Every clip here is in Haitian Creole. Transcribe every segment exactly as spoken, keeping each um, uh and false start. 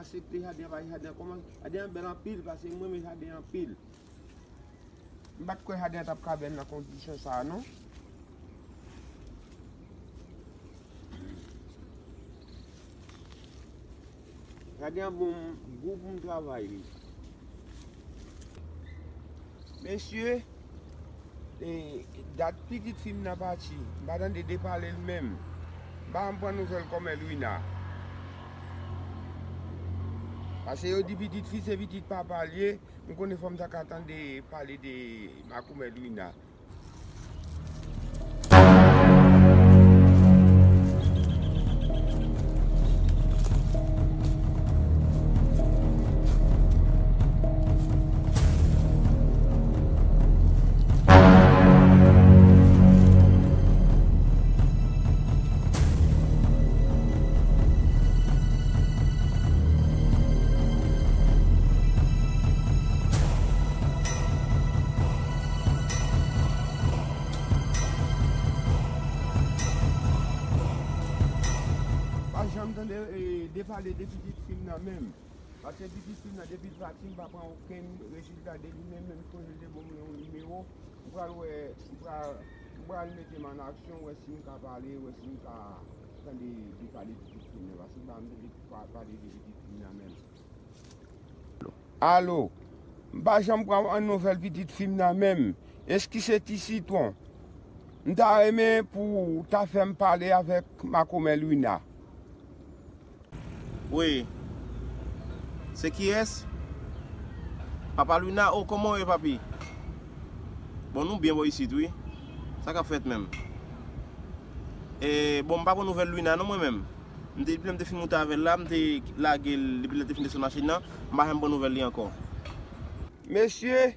Aksepte jaden an, pa jaden an kòman, jaden an bèl anpil, paske mwen renmen jaden an anpil. M pa t kwè jaden an t ap ka bèl nan kondisyon sa a, non. Jaden an bon gou pou m travay li. Mesye, e, dat pitit fi m nan pati, m pa tande de pale l menm. M pa janm pran nouvèl kòmè Lwina. Paske yo di pitit fi se pitit papa l ye, m konnen fò m ta ka tande pale de makomè Lwina. Pa janm tande, e, de pale de pitit fi m nan menm. Paske pitit fi m nan, depi l pati, m pa pran okenn rezilta de li menm, menm kote l te ban mwen yon nimewo. M pral wè, m pral, m pral mete m an aksyon, wè si m ka pale, wè si m ka tande li pale pitit fi m nan. Paske m pa janm tande pa-, pale de pitit fi m nan menm. Alo, m pa janm pran nouvèl pitit fi m nan menm. Eskize ti sitwon. M ta renmen pou w ta fè m pale avèk makomè Lwina. Wi. Se kiyès? Papa Lwina, o, kòman w ye, papi? Bon, nou byen bò isit, wi. Sa k ap fèt menm? E, bon, m pa pran nouvèl Lwina, non, mwen menm. M te, depi lè m te fin moute avè l la, m te lage l, depi lè l te fin desann machin nan, m pa janm pran nouvèl li ankò. Mesye,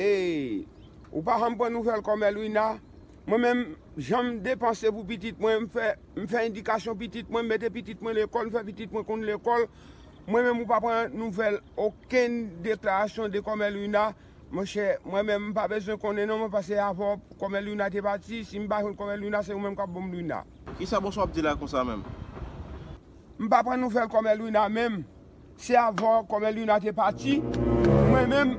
e, ou pa janm pran nouvèl kòmè Lwina? Mwen menm, jan m depanse pou pitit mwen, m fè, m fè endikasyon pitit mwen, m mete pitit mwen lekòl, m fè pitit mwen konn lekòl. Mwen menm, ou pa pran nouvèl okenn deklarasyon de kòmè Lwina. Monchè, mwen menm, m pa bezwen konnen non, mwen pase avè w kòmè Lwina te pati. Si m pa jwenn kòmè Lwina, se ou menm k ap ban m Lwina. Kisa bòs w ap di la konsa menm? M pa pran nouvèl kòmè Lwina menm. Se avè w kòmè Lwina te pati. Mwen menm,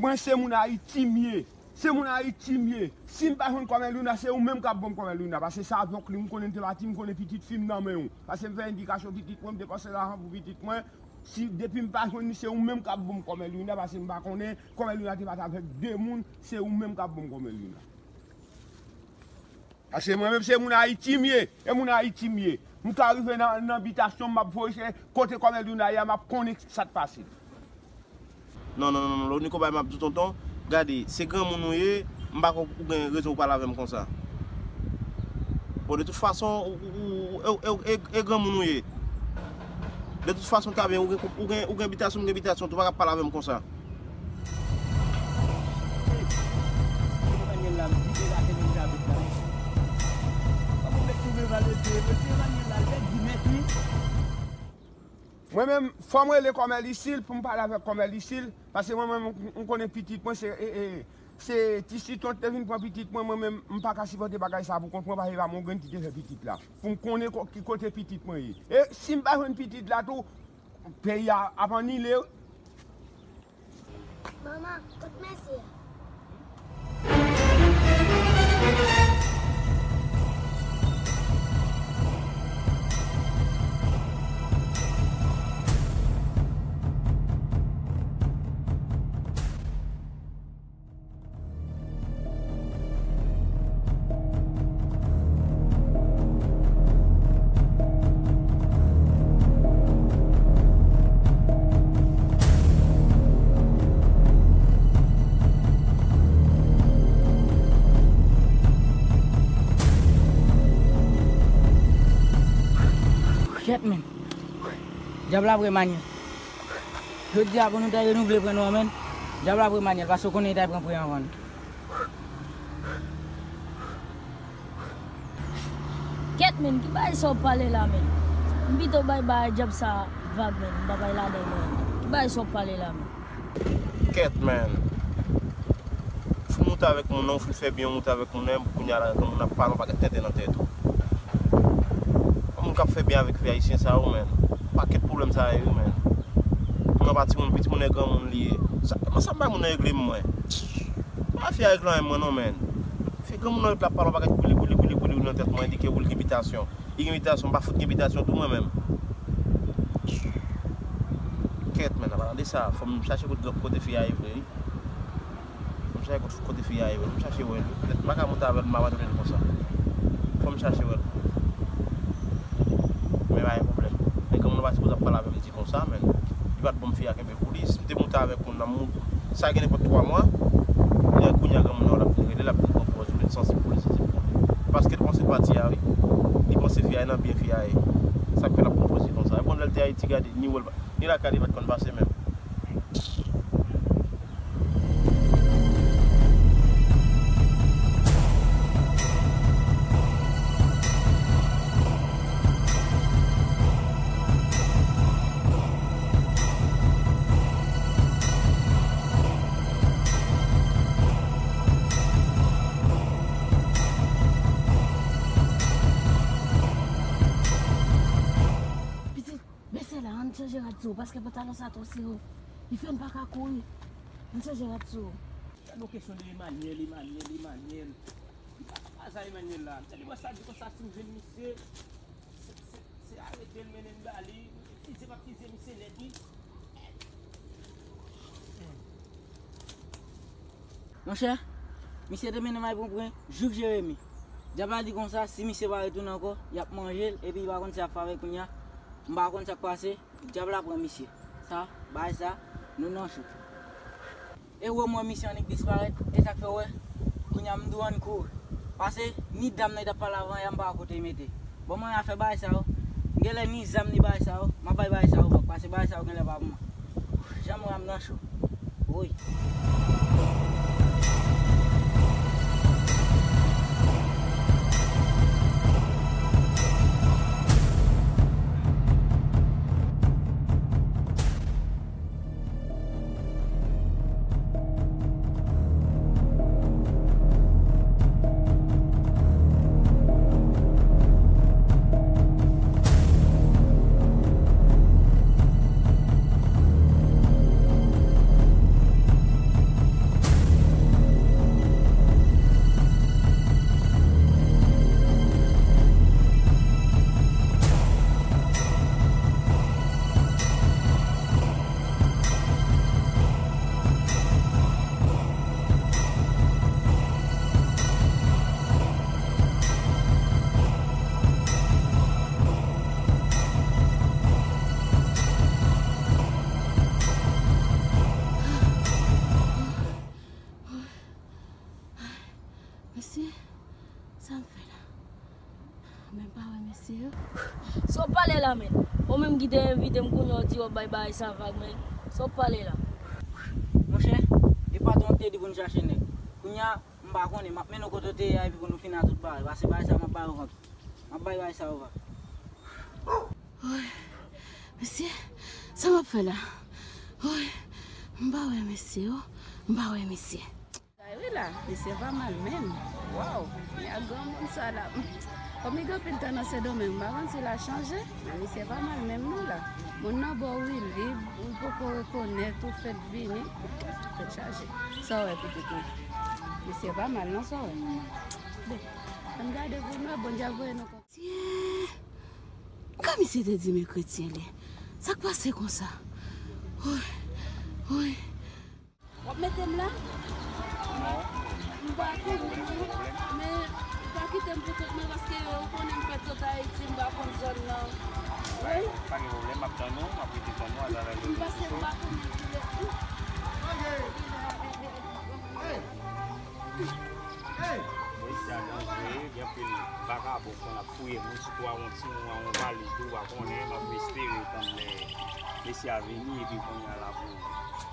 mwen se moun Ayiti m ye. Se moun Ayiti m ye. Si m pa jwenn kòmè Lwina, se ou menm k ap ban m kòmè Lwina. Paske se avè w li m konnen te pati, m konnen pitit fi m nan men w. Paske m fè endikasyon pitit mwen, m depanse lajan pou pitit mwen. Si depi m pa jwenn li, se ou menm k ap ban m kòmè Lwina, paske m pa konnen kòmè Lwina te pati avèk de moun, se ou menm k ap ban m kòmè Lwina. Paske mwen menm se moun Ayiti m ye, e moun Ayiti m ye. M ka rive nan, nan bitasyon m, m ap voye chèche kote kòmè Lwina ye a, m ap konnen sa k pase. Non, non, non, non, Loni Konbay, m ap di w tonton, gade, se granmoun ou ye, m pa kwè ou gen rezon pou pale avè m konsa. Bon, de tout fason, ou, ou, ou, e, e, e, e granmoun ou ye. De tout fason, ta byen, ou gen, ou gen, ou gen bitasyon, m gen bitasyon tou, pa ka pale avè m konsa. Mwen menm, fò m rele kòmè Lisil pou m pale avèk kòmè Lisil, paske mwen menm, m, m konnen pitit mwen, se, e, e, se ti sitwon te vin pran pitit mwen, mwen menm, m pa ka sipòte bagay sa pou kont mwen, paske se pa mwen grenn ki te fè pitit la. Pou m konnen ko-, ki kote pitit mwen ye. E si m pa jwenn pitit la tou, peyi a ap anile. Manman, kot mesye a? Kèt, men. Dyab la vre, Manyèl. Jodi a pou nou ta renouvle prè nou an, men. Dyab la vre, Manyèl, paske w konnen li ta pran prè anvan nou. Kèt, men, ki bagay sa w ap pale la, men? M pito bay bagay dyab sa vag, men. M pa bay ladan, men. Ki bagay sa w ap pale la, men? Kèt, men. Ou fin moute avèk moun nan, ou fin fè byen, ou moute avèk moun nan, epi kounye a la, granmoun ap pale yon pakèt tenten nan tèt ou. Yon moun k ap fè byen avèk vi ayisyen sa yo, men. Pakèt pwoblèm sa yo, wi, men. Moun nan pa timoun, pi timoun nan granmoun li ye. Sa, sa bay moun nan regle mwen. Pa fè regle mwen non, men. Fè granmoun nan ret la pale yon bagay bouli, bouli, bouli, bouli nan tèt mwen, di ke wi, l gen bitasyon. Li gen bitasyon, m pa fout gen bitasyon tou mwen menm. Kèt, men, an palan de sa, fò m chache kote, kote fi a ye vre, wi. Fò m chache kote, kote fi a ye vre, fò m chache wè l, wi. Petèt m pa ka monte avè l, m pa abandone l konsa. Fò m chache wè l. Men pa gen pwoblèm. Men granmoun nan pa sipoze ap pale avè m di konsa, men. Li pa t ban m fi a kenbe pou li. Si m te monte avèk moun nan, m, sa gen nenpòt twa mwa, lè kounye a granmoun nan, l ap vin rele, l ap vin pran pòz, ou vin sansib pou li, sansib pou li. Paske l panse pati a, wi. Li panse fi a ye nan byen fi a ye. Sa k fè l ap pran pòz li konsa. E bon, lè l te Ayiti, gade, ni wè l pa, ni lakay li pa t konn pase menm. Pitit, bese la, ann chanje rad sou ou, paske pantalon sa twò sere w. Li fè n pa ka kouri. Ann chanje rad sou ou. Gade yon kesyon de Emmanuel, Emmanuel, Emmanuel. Li pa, pa sa Emmanuel la. Gade bò sa di konsa si m jwenn misye. Se, se, se arete l mennen m ba li. Fizye pa fizye misye nèt wi. Monchè, misye te mennen m al pran pwen jouk Jeremi. Dyab la di konsa, si misye pa retounen ankò, y ap manje l, epi li pa konn si y ap fè avè l kounye a. M pa konn sa k pase, dyab la pran misye. Sa, bagay sa, nou nan cho. E wè m wè misye annik disparèt, e sa k fè w wè, kounye a m di w ann kouri. Pase, ni dam nan ki t ap pale avan yè a m pa wè kote l mete. Bon, mwen afè bagay sa yo, m genlè ni zam ni bagay sa yo, m ap bay bagay sa yo vag, pase bagay sa yo genlè pa pou mwen. Jan m wè a m nan cho. Woy. Mesye, sa m fè la? Men m pa wè mesye yo. Sa w pale la, men? Ou menm ki te envite m kounye a, w di w ap bay bagay sa vag, men. Sa w pale la? Monchè, e patwon te di pou n chache nèg. Kounye a, m pa konnen, m ap mennen w kote w te ye a, epi pou nou fini ak tout bagay. Pase bagay sa, m ap bay ou vag. M ap bay bagay sa yo vag. Woy, mesye, sa m ap fè la? Woy, m pa wè mesye yo, m pa wè mesye. Ay wi la, misye pa mal menm. Waw, kounye a granmoun sa la. Kòm li gen anpil tan nan Sendomeng, m pa konn si l a chanje, men misye pa mal menm non la. Moun nan bò w wi lib, ou poko rekonèt, ou fèk vini. Tèt chaje. Sa w wè pitit mwen? Misye pa mal non, sa w wè? Bon, ann gade pou n wè, Bondye ap voye nou kòk. Tye! Kòm misye te di m e kretyen li. Sa k pase konsa? Woy, woy. W ap mete m la? Non. M pa konnen, men pa kite m pou kont mwen, paske ou konnen m fèt sot Ayiti, m pa konn zòn nan. Wi. Pa gen pwoblèm, m ap tann ou, m ap rete tann ou atravè rezo sosyo. M pase m pa konnen ki lè. Mesye a danjere, gen anpil vakabon konn ap fouye moun, sitou a yon timoun, a yon valiz tou, ou pa konnen, m ap espere tann lè mesye a vini, epi kounye a la pou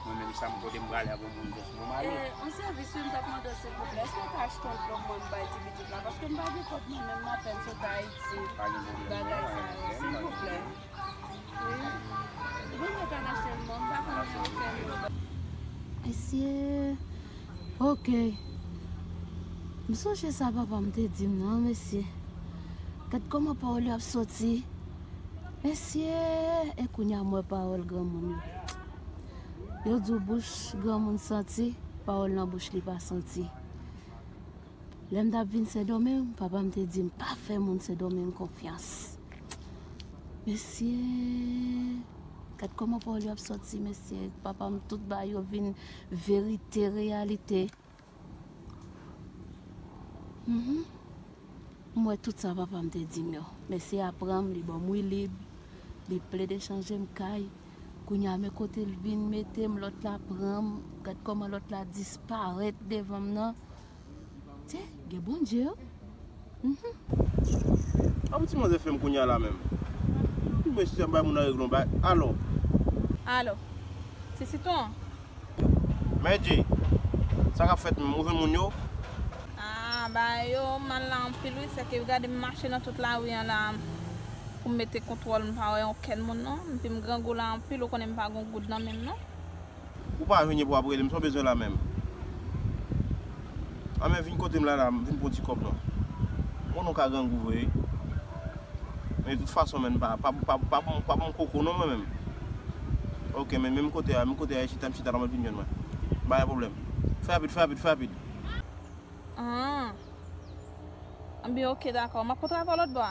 mwen menm sa m kote m prale a pou moun jès pou m ale. Eh, yon sèvis wi m t ap mande w silvouplè, èske w ka achte yon plonm mwen m bay ti pitit la, paske m pa gen kòb mwen menm, m apèn sot Ayiti. Pa gen pwoblèm non, pa gen pwoblèm, pa gen pwoblèm. Wi. Bon, mwen ka achte l, mwen, m pa konnen okenn. Mesye, ok. M sonje sa papa m te di m nan, mesye. Gad kòman pawòl yo ap soti. Mesye, e kounye a m wè pawòl granmoun yo. Yo di w bouch granmoun santi, pawòl nan bouch li pa santi. Lè m t ap vin Sendomeng, papa m te di m pa fè moun Sendomeng konfyans. Mesye, gad kòman pawòl yo ap sòti, mesye. Papa m, tout bagay yo vin verite, reyalite. Mhm. M wè tout sa papa m te di m yo. Mesye a pran m, li ban m wi lib, li plede chanje m kay. Kounye a, men kote l vin mete m, lòt la pran m. Gad kòman lòt la disparèt devan m nan. Tye, gen Bondye wi. Mhm. A pou ti manzè fè m kounye a la menm. Mesye, m bay moun nan regle yon bagay. Alo. Alo. Se Sitwon an? Mèt Dje, sa k ap fèt menm? Ou jwenn moun yo? Ah, bagay yo mal la anpil wi, sèke gade m mache nan tout lari an la pou m mete kontwòl, m pa wè okenn moun non, epi m grangou la anpil, ou konnen m pa gen goud nan men m non. Ou pa jwenn pou w ap rele m, sa w bezwen la menm? Anben vin kote m la, la, m vin pran ti kòb non. Ou konnen w ka grangou vre wi. Men de tout fason, menm pa, pa, pa, pa bon, pa bon koko non mwen menm. Ok, men menm kote a, menm kote a, e chita, m chita la, mwen vin jwenn mwen. Pa gen pwoblèm. Fè rapid, fè rapid, fè rapid. Ah. Anben, ok, dakò. M ap kontre avè w lòt bò a.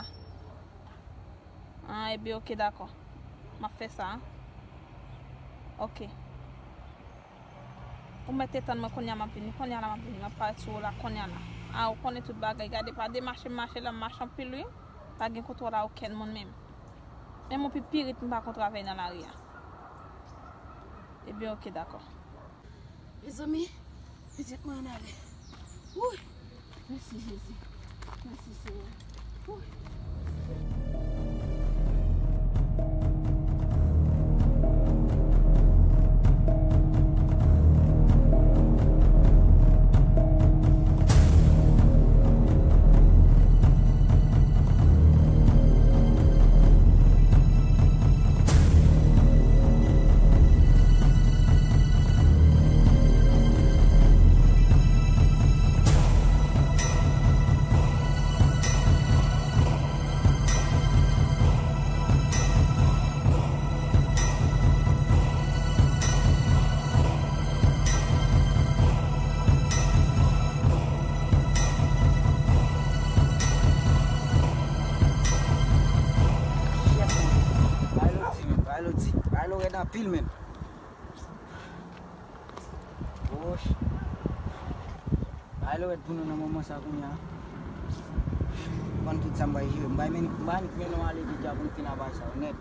Ah, ebyen, ok, dakò. M ap fè sa. Ok. Ou mèt etann mwen kounye a, m ap vini. Kounye a la, m ap vini. M ap parèt sou ou la, kounye a la. Ah, ou konnen tout bagay. Gade, pa de mache m mache la, m mache anpil, wi. Pa gen kontwòl a okenn moun menm. Menm yon pipirit, m pa konn travay nan lari a. Ebyen, ok, dakò. Mezanmi, pitit mwen ann ale. Wouy! Mèsi, Jezi. Mèsi, Senyè. Wouy! Bay lo di, men, bay lo di, bay lo rèd anpil, men. Woch. Bay lo rèd pou nou nan moman sa kounye a. Konn tout sa m bay jere. M bay men, m bay annik mennen w ale vidya pou n fin avay sa yo nèt.